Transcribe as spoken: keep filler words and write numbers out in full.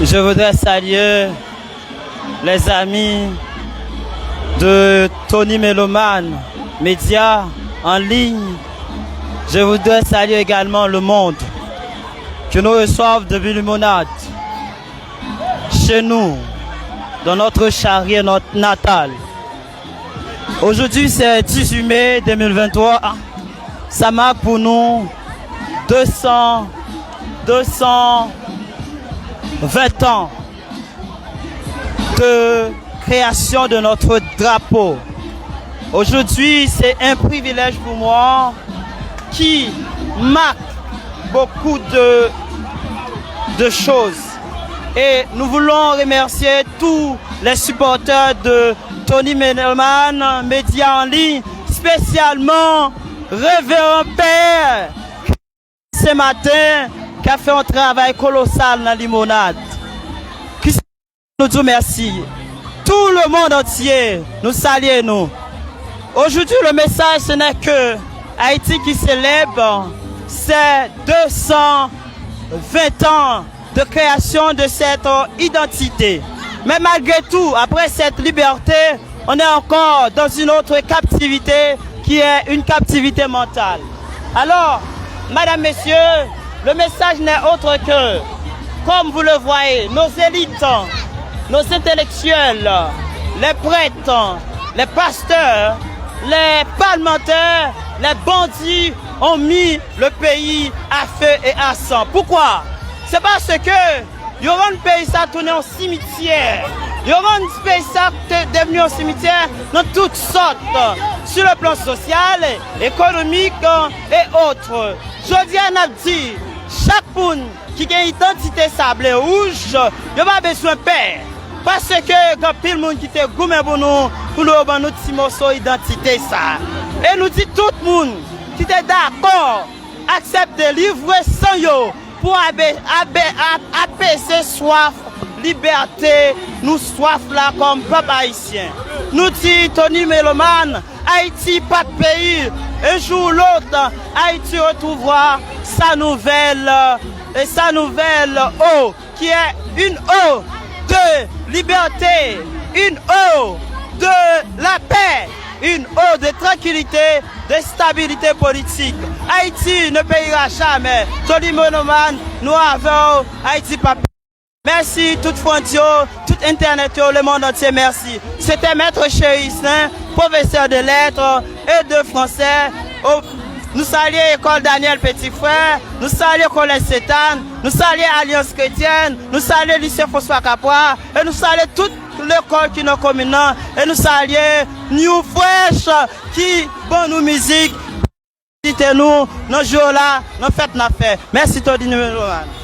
Je voudrais saluer les amis de Tony Meloman, média en ligne. Je voudrais saluer également le monde qui nous reçoivent depuis Limonade, chez nous, dans notre charrier not- natal. Aujourd'hui, c'est dix-huit mai deux mille vingt-trois. Ça marque pour nous deux cents, deux cent vingt ans de création de notre drapeau. Aujourd'hui, c'est un privilège pour moi qui marque beaucoup de, de choses. Et nous voulons remercier tous les supporters de Tony Menelman, Média en ligne, spécialement Révérend Père ce matin, qui a fait un travail colossal dans Limonade. Ki nou di w mèsi. Tout le monde entier, nou salye nou. Aujourd'hui, le message, ce n'est que Haïti qui célèbre ses deux cent vingt ans de création de cette, euh, identité. Mais malgré tout, après cette liberté, on est encore dans une autre captivité qui est une captivité mentale. Alors, madame, messieurs, le message n'est autre que, comme vous le voyez, nos élites, nos intellectuels, les prêtres, les pasteurs, les parlementaires, les bandits ont mis le pays à feu et à sang. Pourquoi? C'est parce que yo rann peyi sa tounen yon simityè. Yo rann peyi sa te devni yon simityè nan tout sòt, sur le plan social, économique et autres. Jodi a, n ap di, chak moun ki gen idantite sa ble wouj, yo pa bezwen pè. Paske gen anpil moun ki te goumen pou nou, pou nou ban nou ti moso idantite sa. E nou di tout moun ki te dakò aksepte livre san yo pou abe, abe, ap, apeze swaf libète nou swaf la kòm pèp ayisyen. Nou di Tony Meloman, Ayiti p ap peri. Un jour ou l'autre, Haïti retrouvera sa nouvelle, euh, et sa nouvelle eau, qui est une eau de liberté, une eau de la paix, une eau de tranquillité, de stabilité politique. Haïti ne périra jamais. Tony Meloman, nou avè w, Ayiti p ap Mèsi tout front yo, tout entènèt yo, le monde entier, mèsi. Se te Maître Chérissant, professeur de lettres et de français. O, nou salye École Daniel Petit Frère, nou salye Collège Sainte Anne, nou salye Alliance Chrétienne, nou salye Lycée François Capois, e nou salye tout lekòl ki nan komin nan, e nou salye New Fresh ki ban nou mizik, fasilite nou nan jou la, nan fèt n ap fè. Mèsi Tony Meloman.